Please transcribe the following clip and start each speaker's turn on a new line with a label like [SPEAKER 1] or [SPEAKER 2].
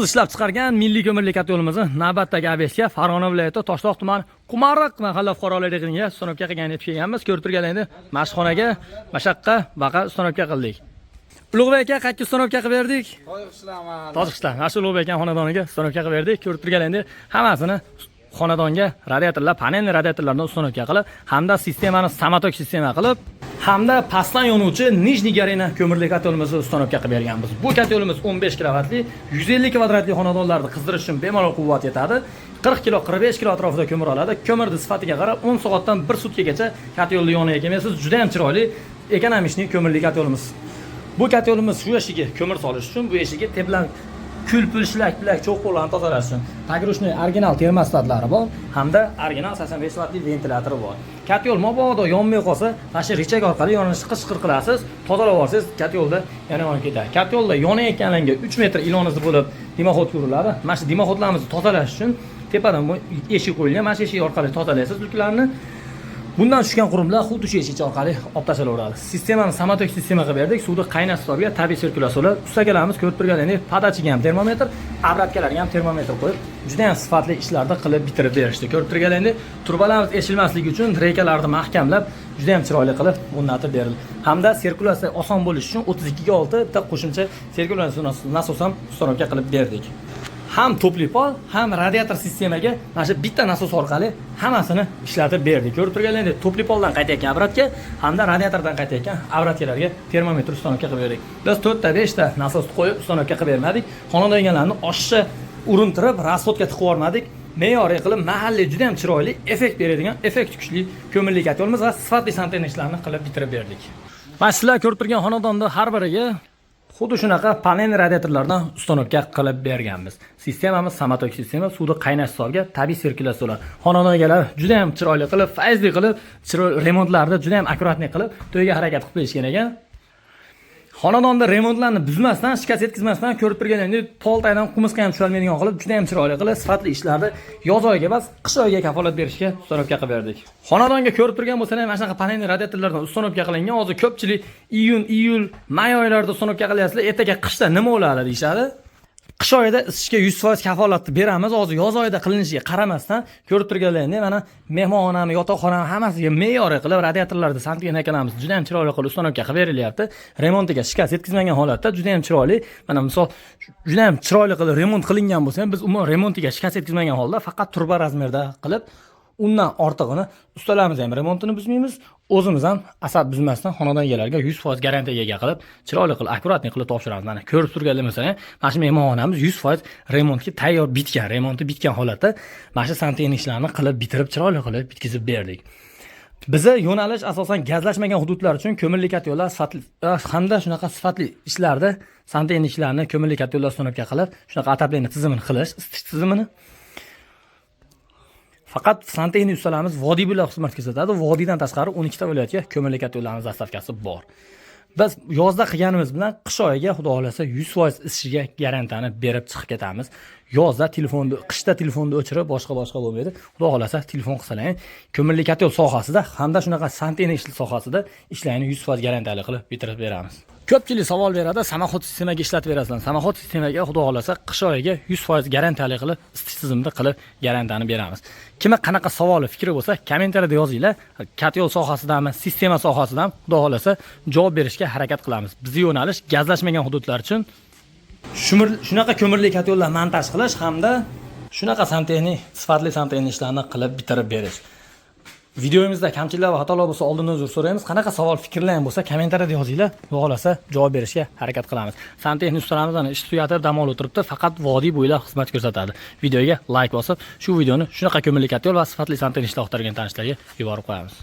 [SPEAKER 1] O'zimiz ishlab chiqargan milliy ko'mirli kotelimizni navbatdagi obyektga, Farg'ona viloyati, Toshloq tumani, Qumariq mahalla fuqarolar yig'iniga установка qilgan yetib kelganmiz. Ko'rib turganingizdek, mashxonaga mashaqqa baqa установка qildik. Ulug'bek aka, qayerga установка qilib berdik?
[SPEAKER 2] Tojiqishlar.
[SPEAKER 1] Tojikiston. Mana shu Ulug'bek aka xonadoniga установка qilib berdik. Ko'rib turganingizdek, hammasini xonadonga radiatorlar, panelli radiatorlarni установка qilib, hamda sistemani самотёк sistema qilib, hamda pastdan yonuvchi нижний горение ko'mirli kotelimizni установка qilib berganmiz. Bu kotelimiz 15 kilovatli, 150 kvadratli xonadonlarni qizdirish uchun bemalol quvvat yetadi. 40 kilo, 45 kilo atrofida ko'mir oladi. Ko'mirni sifatiga qarab 10 soatdan 1 sutkagacha kotelni yoniga kelmaysiz. Juda ham chiroyli, экономичный ko'mirli kotelimiz. Bu kotelimiz shu eshiga ko'mir solish uchun, bu eshiga teplan kul pul shlak pilak cho'qqilarni tozalash uchun погружной original termostatlari bor hamda original 85 vatli ventilyatori bor. Kotel mabodo yonmay qolsa, mana shu рычаг orqali yonishni qichqir qilasiz, tozalab olsangiz, kotelda yana yonib ketadi. Kotelda yonayotganlarga 3 metr ilonizi bo'lib дымоход ko'riladi. Mana shu дымоход larimizni tozalash uchun tepadan bu eshik qo'yilgan. Mana shu eshik orqali tozalaysiz lyuklarni. Bundan tushgan qurumlar xuddi shu eshik orqali olib tashlanaveradi. Sistemani самотёк sistema qilib berdik. Suvni qaynash hisobiga tabiiy sirkulyatsiya bo'ladi. Ustakalarimiz, ko'rib turganingizdek, подача ga ham termometr, обратка larga ham termometr qo'yib, juda ham sifatli ishlarni qilib bitirib berishdi. Ko'rib turganingizdek, trubalarimiz eshilmasligi uchun reykalarni mahkamlab, juda ham chiroyli qilib o'rnatib berildi. Hamda sirkulyatsiya oson bo'lishi uchun 32 ga 6 bitta qo'shimcha sirkulyatsiya nasos ham установка qilib berdik. Ham тёплый пол, ham radiator sistemaga mana shu bitta nasos orqali hammasini ishlatib berdik. Ko'rib turganingizdek, тёплый пол dan qaytayotgan обратка hamda radiatordan qaytayotgan обратка larga termometr установка qilib berdik. Biz to'rtta, beshta nasosni qo'yib установка qilib bermadik. Xonadon egalarini oshiqcha urintirib, расход ga tiqib yubormadik. Me'yoriy qilib, mahalliy, juda ham chiroyli effekt beradigan, effekt kuchli ko'mirli kotelimiz va sifatli santexnik ishlarni qilib bitirib berdik. Mana sizlar ko'rib turgan xonadonda har biriga xuddi shunaqa panel radiatorlardan установка qilib berganmiz. Sistemamiz самотёк sistema, suvni qaynash hisobiga tabiiy sirkulyatsiya bo'ladi. Xonadon egalari juda ham chiroyli qilib, fayzli qilib, chiroyli remontlarni juda ham аккуратный qilib, to'yga harakat qilib qo'yishgan ekan. Xonadonda remontlarni buzmasdan, shikast yetkazmasdan, ko'rib turganingizdek, tol tagidan qumursqa ham tusholmaydigan qilib, juda ham chiroyli qilib, sifatli ishlarni yoz oyiga emas, qish oyiga kafolat berishga установка qilib berdik. Xonadonga ko'rib turgan bo'lsalar, mana shunaqa panel radiatorlardan установка qilingan. Hozir ko'pchilik iyun, iyul, may oylarida установка qilyapsizlar, ertaga qishda nima bo'ladi deyishadi. Qish oyida isishga 100% kafolatni beramiz. Hozir yoz oyida qilinishiga qaramasdan, ko'rib turganlaringdek, mana mehmonxonami, yotoqxonami, hammasiga me'yoriy qilib radiatorlarni santexnikalarimiz juda ham chiroyli qilib установка qilib berilyapti. Remontiga shikast yetkazmagan holatda juda ham chiroyli. Mana misol, juda ham chiroyli qilib remont qilingan bo'lsa ham, biz umuman remontiga shikast yetkazmagan holda faqat truba razmerda qilib, undan ortig'ini ustalarimiz ham remontini buzmaymiz, o'zimiz ham asab buzmasdan xonadon egalariga 100% garantiyaga ega qilib, chiroyli qilib, аккуратный qilib topshiramiz. Mana ko'rib turganlar, masalan, mana shu mehmonxonamiz 100% remontga tayyor, bitgan, remonti bitgan holatda mana shu santexnik ishlarni qilib bitirib, chiroyli qilib bitkazib berdik. Biza yo'nalish asosan gazlashmagan hududlar uchun ko'mirli kotellar sifatli hamda shunaqa sifatli ishlarda santexnik ishlarni ko'mirli kotellar установка qilib, shunaqa отопление tizimini qilish, isitish tizimini. Faqat santexnik ustalarimiz vodiy bo'ylab xizmat ko'rsatadi. Vodiydan tashqari 12 ta viloyatga ko'mirli kotellarimiz доставка si bor. Biz yozda qilganimiz bilan qish oyiga, xudo xohlasa, 100% isishiga garantiyani berib chiqib ketamiz. Yozda telefonni, qishda telefonni o'chirib, boshqa boshqa bo'lmaydi. Xudo xohlasa, telefon qilsalar, ko'mirli kotel sohasida hamda shunaqa santexnik sohasida ishlarni 100% garantiyali qilib bitirib beramiz. Ko'pchilik savol beradi, самоход sistemaga ishlatib berasizlar. Самоход sistemaga, xudo xohlasa, qish oyiga 100% garantiyali qilib isitish tizimida qilib garantiyani beramiz. Kimga qanaqa savoli, fikri bo'lsa, kommentariyada yozinglar. Kotel sohasidami, sistema sohasidami, xudo xohlasa, javob berishga harakat qilamiz. Bizni yo'nalish gazlashmagan hududlar uchun shunaqa ko'mirli kotellar montaj qilish hamda shunaqa santexnik, sifatli santexnik ishlarni qilib bitirib berish. Videomizda kamchiliklar va xatolar bo'lsa, oldindan uzr so'raymiz. Qanaqa savol, fikrlar ham bo'lsa, kommentariyada yozinglar. Xudo xohlasa, javob berishga harakat qilamiz. Santexnik ustalarimiz mana ish tugatib dam olib o'tiribdi, faqat vodiy bo'ylab xizmat ko'rsatadi. Videoga layk bosib, shu videoni shunaqa ko'mirli kotel va sifatli santexnik ishlar axtargan tanishlarga yuborib qo'yamiz.